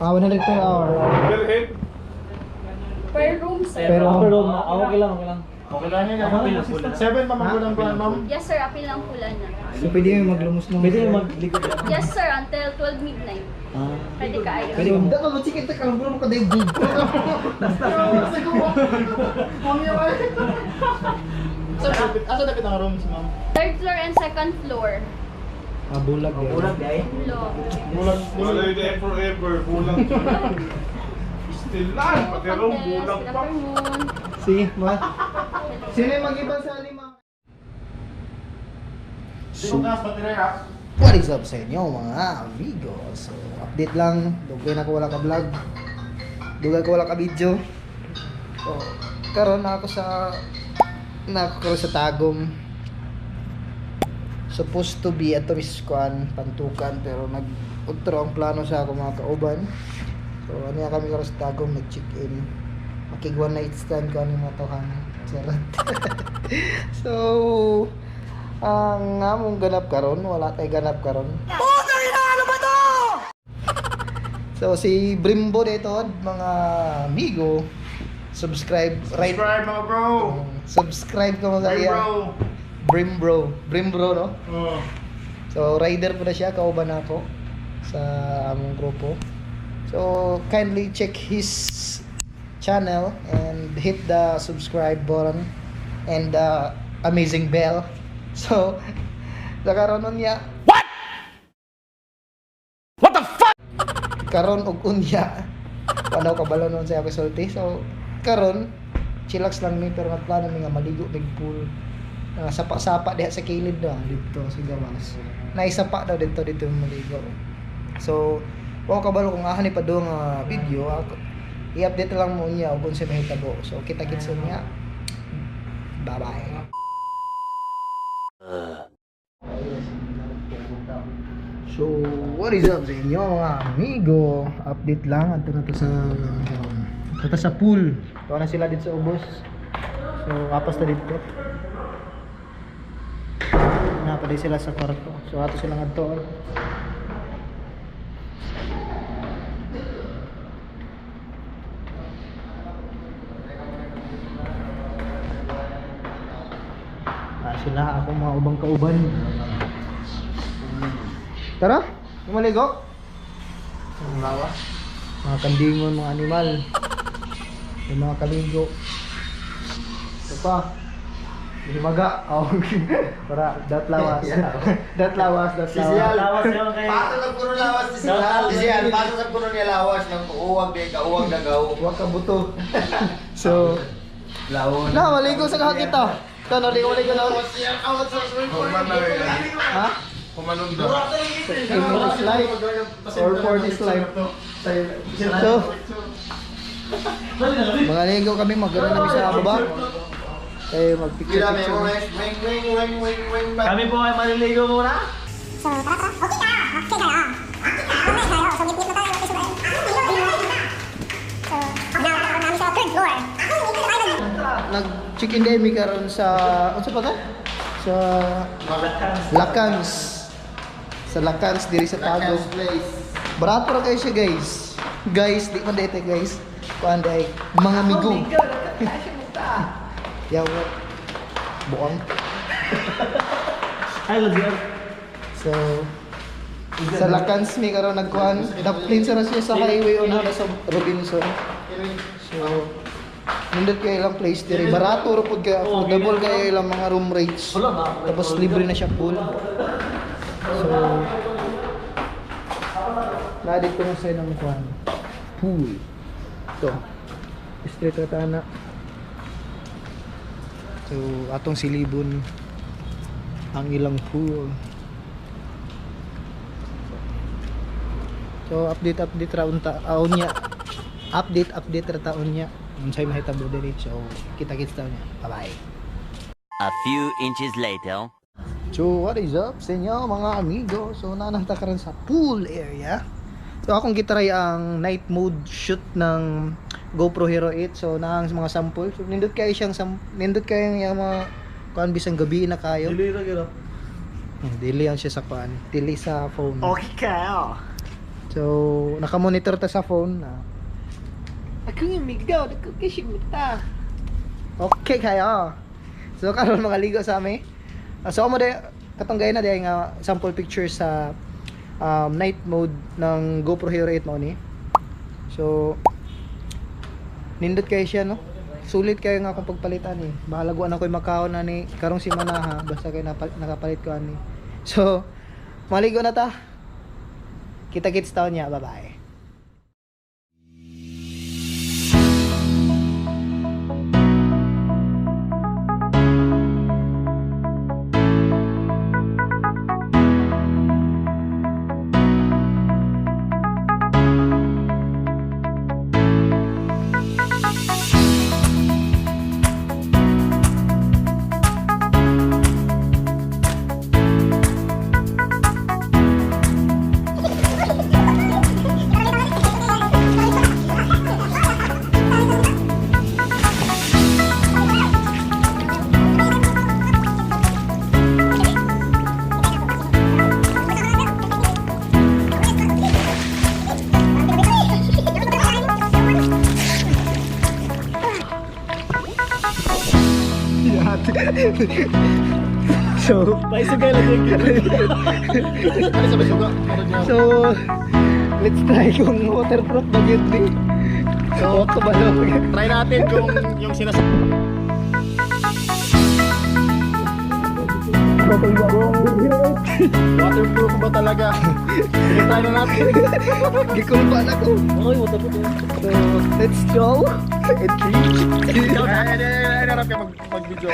Ah, 100 per hour. Per head? Per room, sir. Per room. Okay lang, okay lang. Okay lang yun. Okay lang, pula. 7 pa magulang ko, ma'am. Yes, sir. Apil lang pula na. So, pwede yung maglumos ng... Pwede yung maglikod lang. Yes, sir. Until 12 midnight. Ah. Pwede ka ayos. Pwede ka mo. Chicken ka lang, bro, makadaigdig. Asa dapat ang rooms, ma'am? Third floor and second floor. Ah, bulag yan. Ulag dahil. Floor. Bulag. Bulag din forever. Bulag. Still lang. Pati room, bulag pa. Sige, ma. Sino yung mag-iba sa lima? What is up sa inyo mga amigo? So, update lang. Dugay na ko wala ka vlog. Dugay ko wala ka video. So, karon na ako sa Tagum. Supposed to be ato miskuan pantukan pero nag-utro ang plano sa ako mga kauban. So, ano kami karon sa Tagum nag-check-in. Makig one night stand ko ang mga tohan. Charot. So, ang among ganap karon, wala tay ganap karon. Putang ina, ano ba to? So si Brimbo dito, mga amigo, subscribe right. Subscribe mga bro. Subscribe ka mga Hey kaya. bro. Brimbro no. Oh. So rider po na siya, kauban ako sa among grupo. So kindly check his channel and hit the subscribe button and the amazing bell. So, nakaroon nun niya. What? What the fuck? Karon og unya. Wala ko kabalo nun sa ako sulti. So, karon chillax lang mi pero nagplano mi nga maligo big pool. Sapa-sapa diha sa kilid daw dito sa gawas. Naisapa daw dito maligo. So, wala kabalo kung ahan ni pa do nga video. I-update lang mo niya kung sa mahitabo. So, kita-kits niya. Bye-bye. So, what is up sa inyo mga amigo? Update lang at na to sa pool. Ito na sila dito sa ubos. So, apas na dito. Napaday sila sa kwarto. So, ato silang adto. Sila ako mga ubang kauban. Tara, maligo. Ang lawas. Mga kandingon, mga animal. Yung mga kaligo. Ito pa. Himaga. Oh, para dat lawas. Dat lawas. Lawas yun kay... Paso sa puno lawas si Sisal. Sisal, paso sa puno niya lawas ng uwag di kauwag na gaw. Huwag ka buto. So, Laon. na, maligo sa kahakita. Ito, naligo na. Human na rin. Ha? Humanon daw. In this life or for this life. So, mga ligo kami, magkaroon kami sa baba. Kaya mag-picture. Wing. Kami po ay maliligo muna. Nag-chicken day mi karon sa ano pa ta? Sa Lakans. Sa Lakans diri sa Tagum. Barato ra kayo siya guys. Guys, di man dito guys. Kuan day mga migo. Yaw. Buang. Ay, lagyan. So sa Lakans mi karon nagkuan. Daplin sa siya sa highway o na sa Robinson. So nindot kayo ilang place diri. Barato ra pud kay affordable kayo ilang mga room rates. Tapos libre na siya pool. So nadik ko na sa ng kuan. Pool. Ito. Street Ratana. So atong silibon ang ilang pool. So update ra unta aon niya. Update ra taon niya. Unsay mahitabo diri. So kita-kits taon niya. Bye-bye. A few inches later. So what is up sa inyo mga amigo? So nananta karon sa pool area. So akong gitaray ang night mode shoot ng GoPro Hero 8. So naang mga sample. So nindot kayo yung mga kuan bisang gabi na kayo. Dili ra gyud. Dili yan siya sa kuan. Dili sa phone. Okay kayo. So, naka-monitor ta sa phone na. Ako nga migaw, nagkukishig mo ta. Okay kayo. So, karon mga ligo sa amin. So, amo day katong gaya na day nga sample picture sa night mode ng GoPro Hero 8 mo ni. So, nindot kayo siya, no? Sulit kayo nga kung pagpalitan eh. Bahalaguan ako'y makaon na ni karong simana ha. Basta kayo nakapalit ko ani. So, maligo na ta. Kita-kits taon niya. Bye-bye. So, so, let's try kung waterproof ba yun ni. So, kabalo. Try natin yung sinasabi. Waterproof ba talaga? Sige, try na natin. Gikulban ako. So, let's go. And 3, 2, Harap ka mag-video.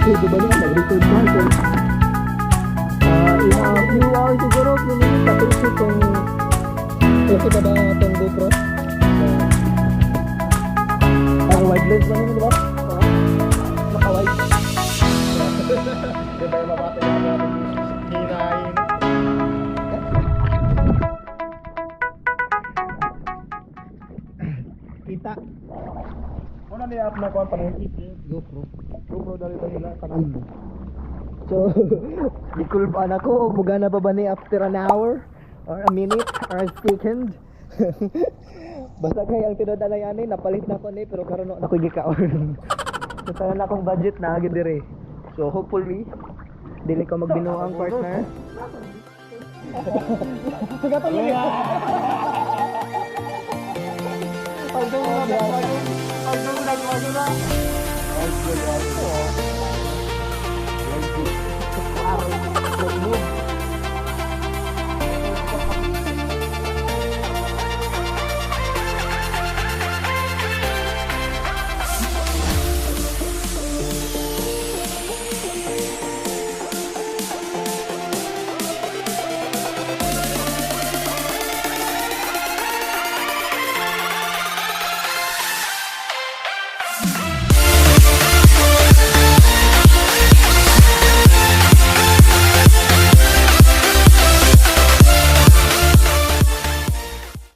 Mag-record ba? In a few hours siguro, minutes sa Facebook kung okay pa ba itong GoPro. Ang wide lens ba nyo, di ba? Naka-wide. Di ba yung mabata yung natin hirahin? Kita. Ano na-up na ko ang panahit? GoPro. GoPro dali ba nila? Kanang So, gikulban ako. Mugana pa ba ni after an hour? Or a minute? Or a second? Basta kaya ang tinodalayan ni, napalit na ko ni, pero karon na ko gikaon. So, tayo na akong budget na agad dire. So, hopefully, dili ko magbinuang partner. Sigatong yun! Hanggang na. Hanggang na.